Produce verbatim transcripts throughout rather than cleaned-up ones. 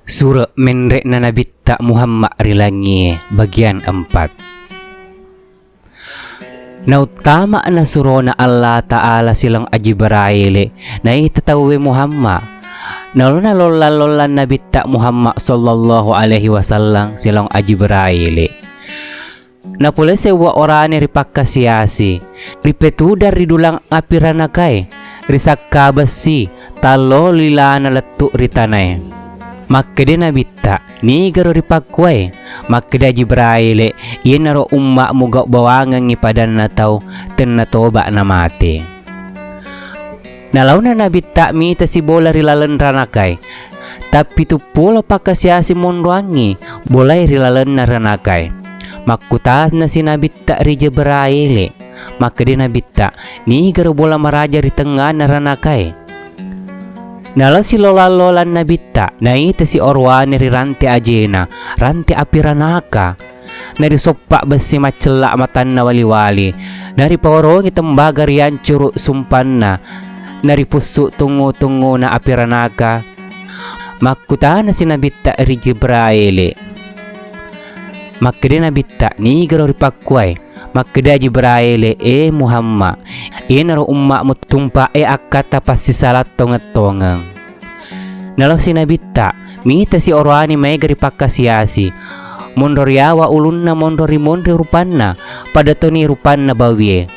Sure' menre'na Nabitta Muhammad ri langie, bagian empat. Nauttama'na surona Allah Ta'ala silaong Ajibraile, naita tauwe Muhammad. Nalona lollang-lollang Nabitta Muhammad sallallahu alaihi wasallam silaong Ajibraile. Napole sewwa orane ripakkasiasi, ripetudang ri dulang api ranakae, risakka bessi, tallo lilana lettu ri tanae. Makkeda Nabitta, "Nigaro ripakkuae?" Makkeda Jibraile, "Iyanaro umma'mu gau bawangengngi padanna tau tenna toba namate." Nalaona Nabitta mita sibola ri laleng ranakae. Tappitu pulo pakkasiasi monroangngi bolae ri lalenna ranakae. Makkutanasi Nabitta ri Jibraile. Makkeda Nabitta, "Nigaro bola maraja ri tengngana ranakae?" Nalasi lolang-lolang Nabitta, naitasi oroane ri rante ajena, rante api ranaka. Narisoppa bessi maccella matanna wali-wali, naripaorongi tembaga riancuru sumpanna, naripussu tungngu-tunnguna api ranaka. Makkutanasi Nabitta ri Jibraile. Makkeda Nabitta, "Nigaro ripakkuae?" Makkeda Jibraile, "E Muhammad, iyanaro umma'mu tumpa'e akkatta passisala tongeng-tongeng." Nalosi Nabitta, mitasi oroane maega ripakkasiasi. Monro riawa ulunna, monro rimonri rupanna, pada toni rupanna bawie.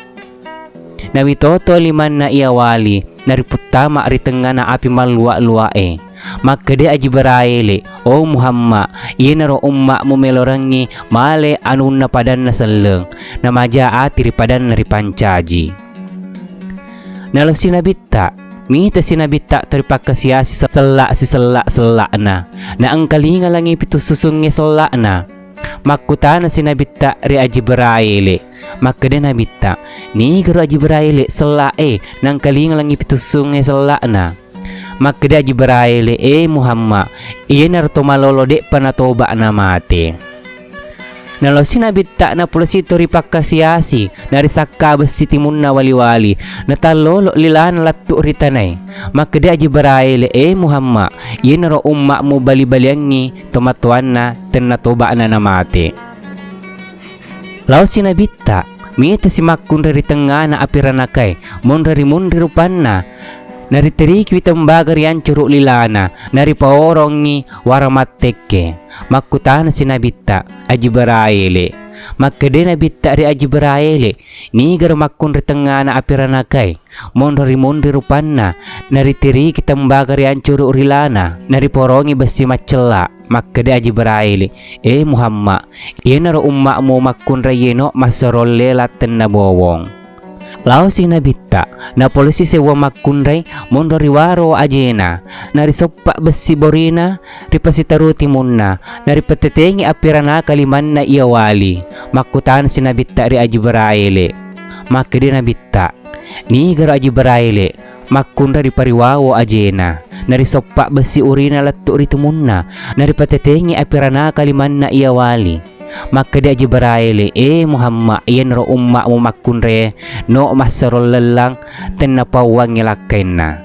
Nawitoto limanna iya wali, nariputtama ri tengngana api mallua-luae. Makkeda Jibraile, "O Muhammad, iyanaro umma'mu melorengngi male anunna padanna selleng, namaja ati ri padanna ripancaji." Nalosi Nabitta, mitasi Nabitta toripakkasiasi se-, sella sisella-sella'na, naengkalinga langi pitussusungnge sella'na. Makkutanasi Nabitta ri Ajibraile. Makkeda Nabitta, "Nigaro Ajibraile sella'e nangkalinga langi pitussungnge sella'na?" Makkeda Ajibraile, "E Muhammad, iyanaro to malolo de'pa natoba namate." Nalosi Nabitta napulasi toripakkasiasi, narisakka bessi timunna wali-wali, natallolo lilana lattu ri tanae. Makkeda Jibrail, "E Muhammad, iyanaro umma'mu bali-baliangngi tomatoanna tenna toba'na namate." Laosi Nabitta, mitasi makkunrai ri tengngana api ranakae, monra ri munri rupanna, nariterikiwi tembaga riancuru lilana, naripaorongngi wara mattekke. Makkutanasi Nabitta, "Ajibrail." Makkeda Nabitta ri Ajibrail, "Nigaro makkunrai tengngana api ranakae, monro ri munri rupanna, naritiriki tembaga riancuru ri lana, nariporongi bessi maccella." Makkeda Jibrail, "E Muhammad, iyanaro umma'mu makkunraieno massarong lela tenna bowong." Laosi Nabitta, napolesi sewwa makkunrai, monro ri waro ajena, narisoppa bessi borina, ripasitaru timunna, naripatetengi api ranaka limanna iya wali. Makkutanasi Nabitta ri Ajibrail. Makkeda Nabitta, "Nigaro Ajibrail, makkunrai ripariwawo ajena, narisoppa bessi urina lettu ri timunna, naripatetengi api ranaka limanna iya wali." Makkeda Jibrail, "E Muhammad, iyanaro umma'mu makkunrai, no massarong lellang, tenna pauwangngi lakkainna."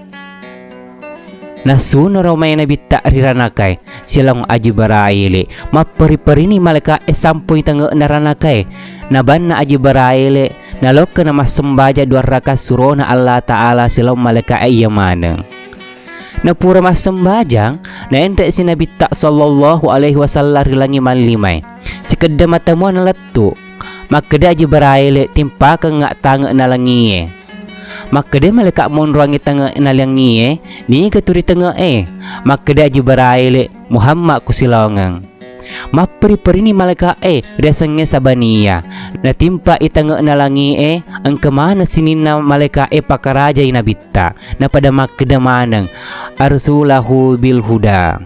Nassunaro mai Nabitta ri ranakae, silaong Ajibrail, mapperi-perini malaeka'e sampui tange'na ranakae, nabanna Ajibrail, nalokka namassembajang dua raka surona Allah Ta'ala silaong malaeka'e iya maneng. Napura massembajang, naenre'si Nabitta sallallahu alaihi wasallam ri langi mallimae. Sikedda mata mua nalettu. Makkeda Jibrail, "Timpakengnga tange'na langie." Makkeda malaeka monroangngi tange'na langie, "Niga tu ri tange'e?" Makkeda Jibrail, "Muhammad kusilaongeng." Mapperi-perini malaeka'e riasengnge Sabaniya. Natimpai tange'na langi'e, engka maneng sininna malaeka'e pakarajai Nabitta. Napada makkeda maneng, "Arsulahu bil huda."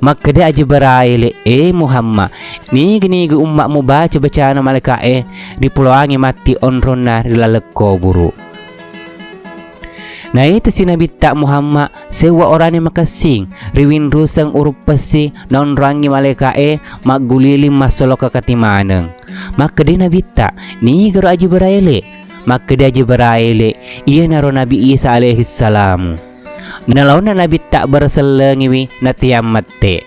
Makkeda Jibrail, "E Muhammad, niga-niga umma'mu baca-bacana malaeka'e, ripuloangi matti onronna ri laleng kuburu." Naitasi Nabitta Muhammad sewwa orane makessing, riwinruseng uruppessi, naonroangngi malaeka'e magguliling massoloka kati maneng. Makkeda Nabitta, "Nigaro Jibrail?" Makkeda Jibrail, "Iyanaro Nabi Isa alaihissalam." Nalaona Nabitta barasellengiwi nateang mette.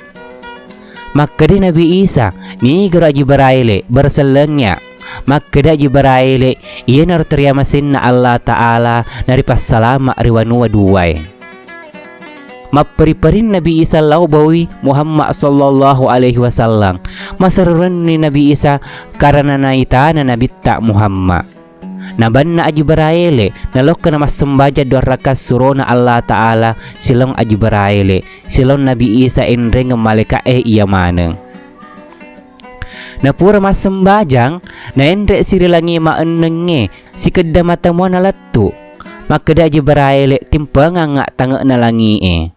Makkeda Nabi Isa, "Nigaro Ajibraile, barasellengia." Makkeda Ajibraile, "Iyanaro toriamasenna Allah Ta'ala naripassalama ri wanua duae." Mapperi-perini Nabi Isa lao baui Muhammad sallallahu alaihi wasallam. Maserurenni Nabi Isa karana naitana Nabitta Muhammad. Nabanna Ajibraile, nalokka namassembajang dua rakaat surona Allah Ta'ala, silong Ajibraile, silong Nabi Isa enrengeng malaeka'e iya maneng. Napura massembajang, naenre sirilangi maennengnge, sikedda mata mua nalettu. Makkeda Ajibraile, "Timpengangnga tange'na langi'e."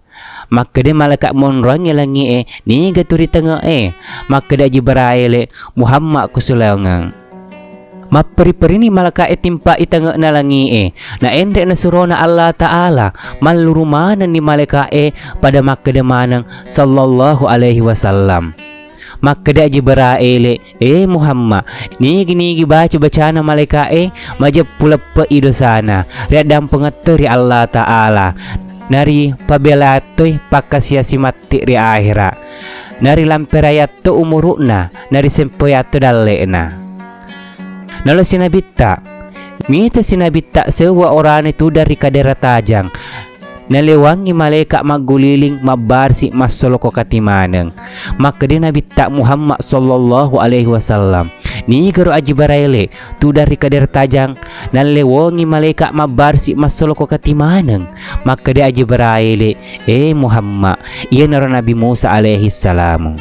Makkeda malaeka monroangnge langi'e, "Niga tu ri tange'e?" Makkeda Jibraele, "Muhammad kusulengeng." Mapperi-perini malaeka'e timpai tange'na langi'e, naenre nasurona Allah Ta'ala, malluru manenni malaeka'e pada makkeda maneng, sallallahu alaihi wasallam. Makkeda Jibraele, "E Muhammad, nigi-nigi baca-bacana malaeka'e, majeppu leppe'i dosana, riaddampengeng to ri Allah Ta'ala, naripabelattoi pakkasiasi matti ri ahera, narilamperayatto umuru'na, narisempoyatto dalle'na." Nalo sinabitta, mita sinabitta seuwa orane tudang ri kadera tajang, nalewangngi malaeka magguliling mabbarsi massoloko kati maneng. Makkeda Nabitta Muhammad sallallahu alaihi wasallam, "Nigaro Ajibraele tudang ri kadera tajang, nallewongngi malaeka mabbarsi massoloko kati maneng?" Makkeda Ajibraele, "E Muhammad, iyanaro Nabi Musa alaihi salamu."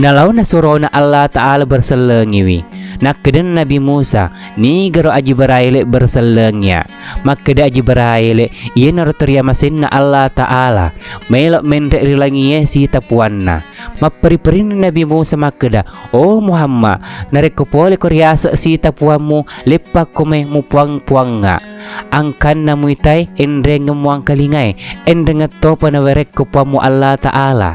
Nalaona surona Allah Ta'ala bersellengiwi. Nakkeda Nabi Musa, "Nigaro Ajibraele bersellengia?" Makkeda Ajibraele, "Iyanaro toriamasenna Allah Ta'ala, maelo menre ri langie sita puanna." Mapperi-perini Nabi Musa makkeda, "O Muhammad, narekko poleko riaseng sita puammu, leppakko mai mupuang-puangnga. Angkanna muitai, enrengeng muangkalingai, enrengeng topa nawerekko Puammu Allah Ta'ala."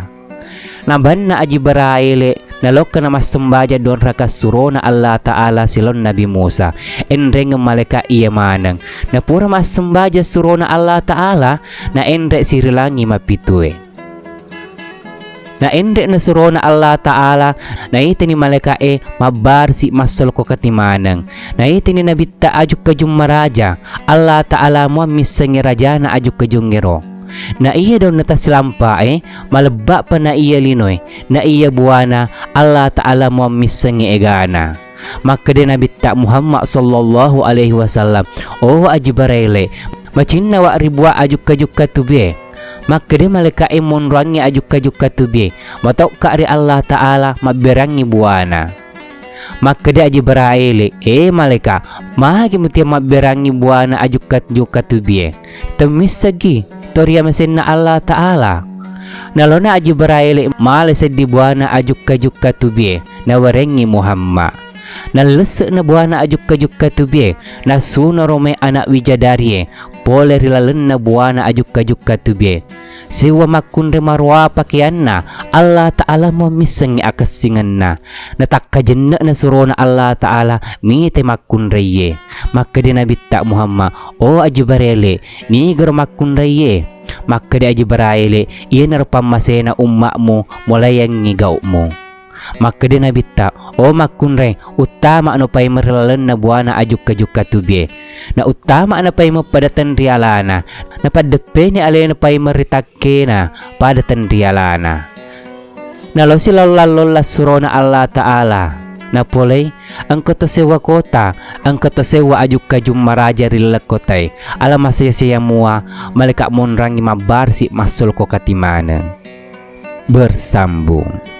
Nabanna Ajibraele, nalokka namassembajang dua rakaat surona Allah Ta'ala silong Nabi Musa, enrengeng malaeka iya maneng. Napura massembajang surona Allah Ta'ala, naenre sirilangi mapitue. Naenre nasurona Allah Ta'ala, naitani malaeka'e mabbarsi massoloko kati maneng. Naitani Nabitta aju-kajung maraja, Allah Ta'ala mua missengngi rajana aju-kajungngero. Na iya daunna tasilampa'e, malebba'pa na iya linoe, na iya buana, Allah Ta'ala mua missengngi egana. Makkeda Nabitta Muhammad sallallahu alaihi wasallam, "O Ajibraele, macinnawa ri bua ajukka-jukka tubie?" Makkeda malaeka'e monroangngi ajukka-jukka tubie, "Matokka ri Allah Ta'ala mabberangngi buana." Makkeda Jibraele, "E malaeka, magi mutia mabberangngi buana ajukka-jukka tubie? Temmisseggi toriamasenna Allah Ta'ala." Nalona Jibraele male seddi buana ajukka-jukka tubie, nawerengngi Muhammad. Nallesse'na buana ajukka-jukka tubie, nassunaro mai ana' wijadarie pole ri lalenna buana ajukka-jukka tubie. Seuwa makkunrai maroa pakeanna, Allah Ta'ala mua missengngi akessingenna. Natakkajenne'na surona Allah Ta'ala mitai makkunraie. Makkeda Nabitta Muhammad, "O Jibraele, nigaro makkunraie?" Makkeda Jibraele, "Iyanaro pammasena umma'mu, molayangngi gau'mu." Makkeda Nabitta, "O makkunrai, uttama'no paimeng ri lalenna buana ajukka-jukka tubie. Na uttama'na paimeng pada tenrialana, napaddeppeni alena paimeng ri takkena pada tenrialana." Nalosi lollang-lollang surona Allah Ta'ala. Napolei, "Engka to seuwa kota, engka to seuwa ajukka-jukka maraja ri laleng kotae. Ala masea-sea mua, malaeka monrangngi mabbarsi massoloko kati maneng." Bersambung.